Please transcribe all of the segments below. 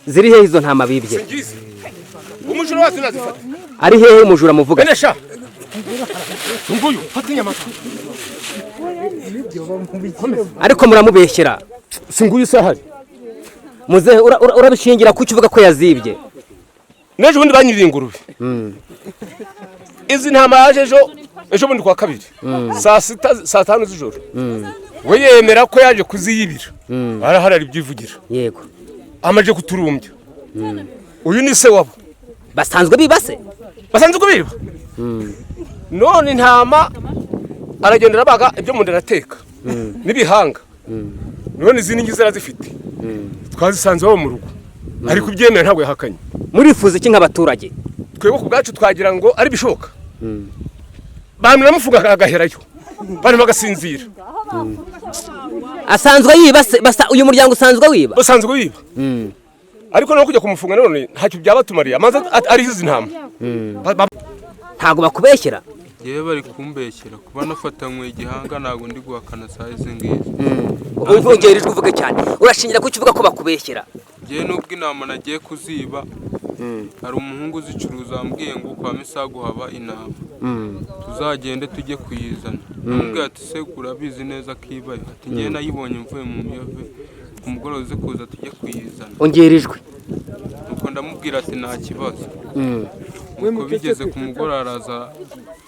Ziri hehe izo ntama bibye? Singizi, umujura wazo nazifata. Ari hehe umujura muvuga? Bene sha, nguyu, fata inyama. Ariko muramubeshyera. Si nguyu se ahari? Muzehe, urabishingira kuki uvuga ko yazibye? N'ejo bundi banyiriye ingurube. Izi ntama yaje ejo, ejo bundi kwa kabiri, saa 6, saa 5 z'ijoro. We yemera ko yaje kuziyibira, arahari, aribyivugira. Amaje kuturumbya. Uyu ni se wabo. Basanzwe bibase? Basanzwe biba. None intama aragenda arabaga, ibyo mu nda arateka n'ibihanga. None izindi ngizi arazifite, twazisanze iwabo mu rugo, ari kubyemera, ntabwo yahakanye. Murifuza iki nk'abaturage? Twebwe ku bwacu twagira ngo ari bishoboka bamuramufunga agaherayo, abantu bagasinzira. Asanzwe yiba se? Uyu muryango usanzwe wiba? Basanzwe biba, ariko no kujya kumufunga none ntacyo byaba tumariye, amaze ari izi ntama. Ntabwo bakubeshyera? Yewe, bari kumbeshyera. Kuba nafatanywe igihanga, ntabwo ndi guhakana saa izi ngizi. Ongera ijwi uvuge cyane. Urashingira kuki uvuga ko bakubeshyera? Ngewe nubwo intama nagiye kuziba, hari umuhungu uzicuruza wambwiye ngo kwa Misago haba intama, tuzagende tujye kuyizana. Namubwiye ati: "Se urabizi neza ko ibayo?" Ati: "Ngewe nayibonye mvuye mu miyove, ku mugoroba uze kuza tujye kuyizana." Ongera ijwi. Nuko ndamubwira ati: "Nta kibazo." Nuko bigeze ku mugoroba araza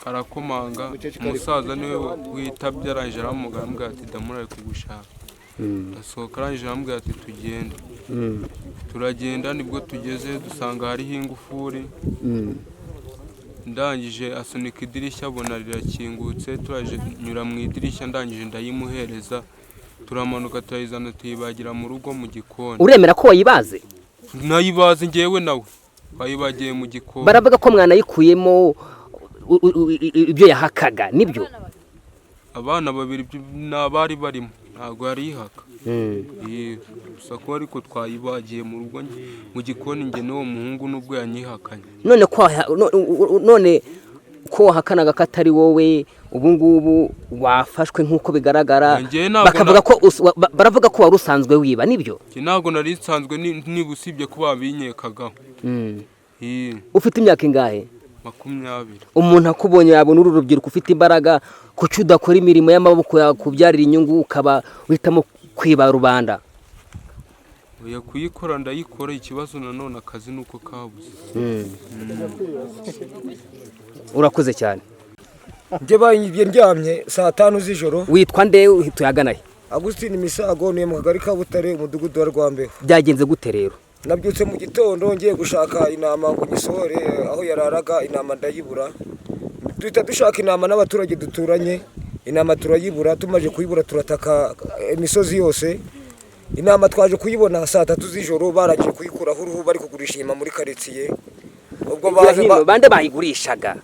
arakomanga, umusaza niwe witabye. Arangije arahamagara, aramubwira ati: "Damura ari kugushaka." Ndasohoka, arangije aramubwira ati: "Tugende." Turagenda, nibwo tugeze dusanga hariho ingufuri. Ndangije asunika idirishya, abona rirakingutse, turaje nyura mu idirishya, ndangije ndayimuhereza, turamanuka turayizana, tuyibagira mu rugo mu gikoni. Uremera ko wayibaze? Nayibaze ngewe nawe, bayibagiye mu gikoni. Baravuga ko mwanayikuyemo ibyo yahakaga, nibyo? Abana babiri ni abari barimo, ntabwo yari yihaka. Gusa ko ariko twayibagiye mu rugo mu gikoni, njye n'uwo muhungu, nubwo yanyihakanye. None ko wahakanaga ko atari wowe, ubu ngubu wafashwe nk'uko bigaragara. Njye ntabwo Bakavuga ko baravuga ko wari usanzwe wiba, nibyo? Njye ntabwo nari nsanzwe niba, usibye ko babinyekagaho. Ufite imyaka ingahe? 20. Umuntu akubonye yabona uru rubyiruko ufite imbaraga. Kuki udakora imirimo y'amaboko yakubyarira inyungu, ukaba uhitamo kwiba rubanda? Oya, kuyikora ndayikora, ikibazo nanone akazi ni uko kabuze. Urakoze cyane. Njye banyibye ndyamye saa 5 z'ijoro. Witwa nde? Tuyagana he? Agustin Misago, ni mu kagari ka Butare, umudugudu wa Rwambeho. Byagenze gute rero? Nabyutse mu gitondo ngiye gushaka intama ngo nyisohore aho yararaga, intama ndayibura. Duhita dushaka intama n'abaturage duturanye, intama turayibura. Tumaze kuyibura turataka imisozi yose. Intama twaje kuyibona saa 3 z'ijoro, barangije kuyikuraho uruhu, bari kugurisha inyama muri karitsiye. Ubwo baje Hino, bande bayigurishaga?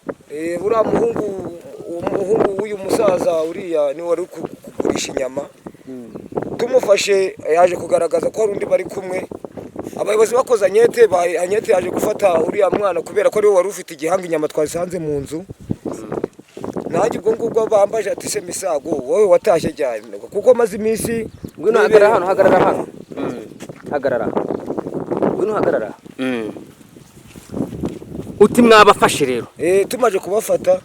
Uriya muhungu, umuhungu w'uyu musaza uriya niwe wari kugurisha inyama. Tumufashe, yaje kugaragaza ko hari undi bari kumwe. Abayobozi bakoze ankete, ankete yaje gufata uriya mwana kubera ko ariwe wari ufite igihanga inyama twasanze mu nzu. Nanjye ubwo ngubwo bambaje ati: "Se Misago, wowe watashye ryari?" Kuko maze iminsi Ngwino, hagarara hano, hagarara hano, hagarara, ngwino hagarara. Uti mwabafashe rero? Tumaze kubafata,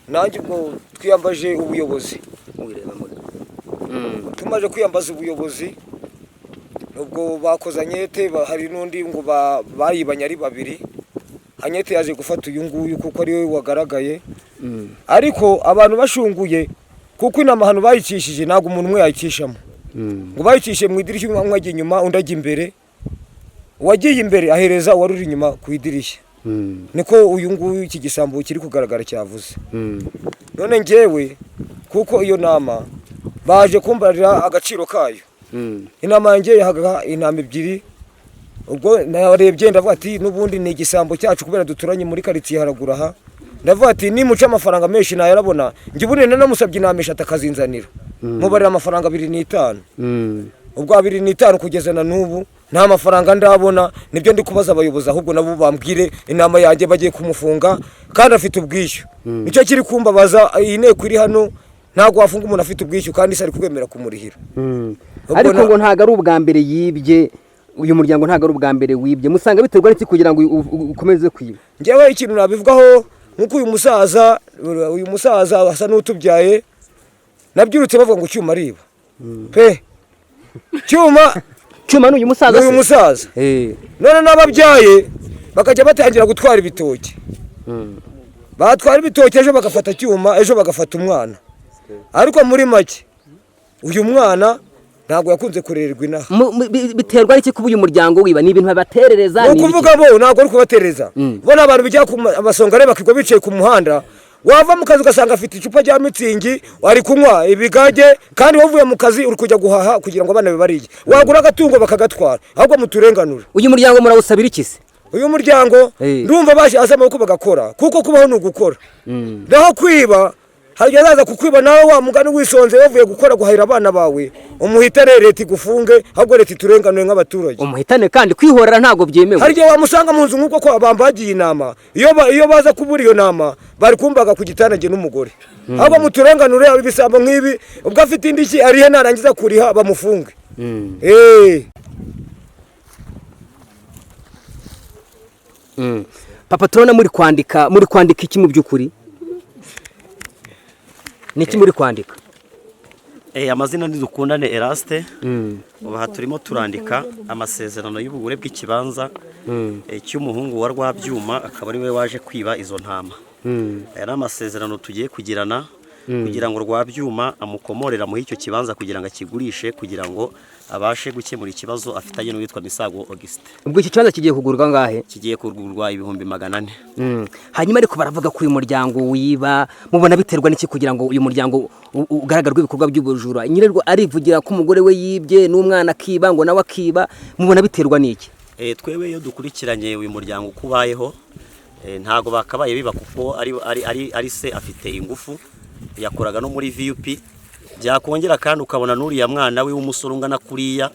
nanjye ubwo twiyambaje ubuyobozi. Wireba muri Tumaze kwiyambaza ubuyobozi, ubwo bakoze ankete, hari n'undi ngo bayibanye ari babiri. Ankete yaje gufata uyu nguyu kuko ari we wagaragaye. Ariko abantu bashunguye, kuko inama ahantu bayicishije ntabwo umuntu umwe yayicishamo, ngo bayicishe mu idirishya, umwe ajya inyuma, undi ajya imbere. Uwagiye imbere ahereza uwari uri inyuma ku idirishya. Niko uyu nguyu, iki gisambo kiri kugaragara, cyavuze. None njyewe kuko iyo nama baje kumbarira agaciro kayo, inama yanjye yahaga intama ebyiri. Ubwo narebye ndavuga ati: "N'ubundi ni igisambo cyacu kubera duturanye muri karitsiye haraguru aha." Ndavuga ati: "Nimuca amafaranga menshi nayarabona." Njye ubundi nanamusabye intama eshatu akazinzanira, mubarira amafaranga 2.5. Ubwo 2.5, kugeza na n'ubu nta mafaranga ndabona. Nibyo ndi kubaza abayobozi, ahubwo nabo bambwire inama yanjye. Bagiye kumufunga kandi afite ubwishyu, nicyo kiri kumbabaza. Iyi nteko iri hano, ntabwo wafunga umuntu afite ubwishyu kandi se ari kubwemera kumurihira. Ubwo Ariko ngo ntabwo ari ubwa mbere yibye. Uyu muryango ntabwo ari ubwa mbere wibye. Musanga biterwa n'iki kugira ngo ukomeze kwiba? Njyewe ikintu nabivugaho, nk'uko uyu musaza asa n'utubyaye, nabyirutse bavuga ngo Cyuma ariba pe, Cyuma. Cyuma ni uyu musaza? Ni uyu Se? musaza. None n'ababyaye bakajya batangira gutwara ibitoki, batwara ibitoki, ejo bagafata Cyuma, ejo bagafata umwana. Ariko muri make uyu mwana ntabwo yakunze kurererwa inaha. Biterwa n'iki kuba uyu muryango wiba? Ni ibintu babaterereza? Ni Ni ibiki? ukuvuga bo ntabwo ari kubatereza. Bo ni abantu bijya ku amasongare, bakigwa bicaye ku muhanda. Wava mu kazi ugasanga afite icupa rya Mützig, ari kunywa ibigage, kandi wavuye mu kazi uri kujya guhaha kugira ngo abana be barye. Wagura agatungo bakagatwara. Ahubwo muturenganure. Uyu muryango murawusabira iki se? Uyu muryango, ndumva bashyize amaboko bagakora, kuko kubaho ni ugukora. Naho kwiba, hari igihe azaza kukwiba nawe wa mugani wisonze, wavuye gukora guhahira abana bawe, umuhitane, leta igufunge. Ahubwo leta iturenganure nk'abaturage. Umuhitane, kandi kwihorera ntabwo byemewe. Hari igihe wamusanga mu nzu nk'uko kwa bambagiye intama. Iyo baza kubura iyo nama, bari kumbaga ku gitanda njye n'umugore. Ahubwo muturenganure ibisambo nk'ibi. Ubwo afite indishyi arihe, narangiza kuriha bamufunge. Papa, turabona muri kwandika iki? Mu by'ukuri ni iki muri kwandika? Amazina ni Dukundane Eraste. Ubu aha turimo turandika amasezerano y'ubugure bw'ikibanza cy'umuhungu wa Rwabyuma, akaba ari we waje kwiba izo ntama. Aya ni amasezerano tugiye kugirana kugira ngo Rwabyuma amukomorera muri icyo kibanza kugira ngo akigurishe, kugira ngo abashe gukemura ikibazo afitanye n'uwitwa Misago Augustin. Ubwo iki kibanza kigiye kugurwa ngahe? Kigiye kugurwa 400,000. Hanyuma ariko baravuga ko uyu muryango wiba. Mubona biterwa n'iki kugira ngo uyu muryango ugaragarwe ibikorwa by'ubujura? Nyirarwo arivugira ko umugore we yibye, n'umwana akiba, ngo nawe akiba. Mubona biterwa n'iki? Twewe iyo dukurikiranye uyu muryango uko ubayeho, ntago bakabaye biba, kuko ari se afite ingufu, yakoraga no muri VUP. Byakongera kandi ukabona n'uriya mwana we w'umusore ungana kuriya,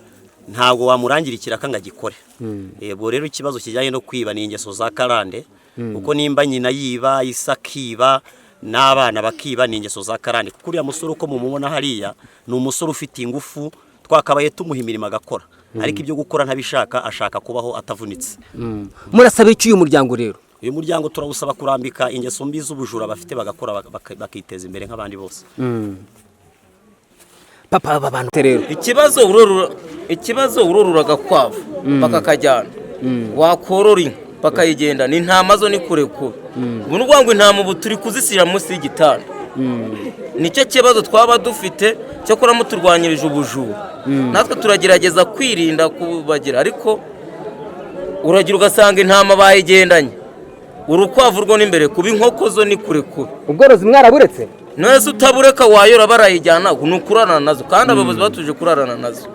ntabwo wamurangira ikiraka ngo agikore. Ubwo rero ikibazo kijyanye no kwiba ni ingeso za karande, kuko nimba nyina yiba, isa akiba, n'abana bakiba, ni ingeso za karande. Kuko uriya musore uko mumubona hariya ni umusore ufite ingufu, twakabaye tumuha imirimo agakora, ariko ibyo gukora ntabishaka, ashaka kubaho atavunitse. Murasaba iki uyu muryango rero? Uyu muryango turawusaba kurambika ingeso mbi z'ubujura bafite, bagakora, bakiteza imbere nk'abandi bose. Papa, aba bantu rero? Ikibazo urorora agakwavu bakakajyana, wakorora inka bakayigenda, ni intama zo ni kure kure. Ubu ni ukuvuga ngo intama ubu turi kuzishyira munsi y'igitanda. Nicyo kibazo twaba dufite. Cyakora muturwanyirije ubujura, natwe turagerageza kwirinda kubagira, ariko uragira ugasanga intama bayigendanye, urukwavu rwo n'imbere kuba, inkoko zo ni kure kure. Ubworozi mwaraburetse? None se utabureka wayora barayijyana? Ni ukurarana nazo, kandi abayobozi batuje kurarana nazo.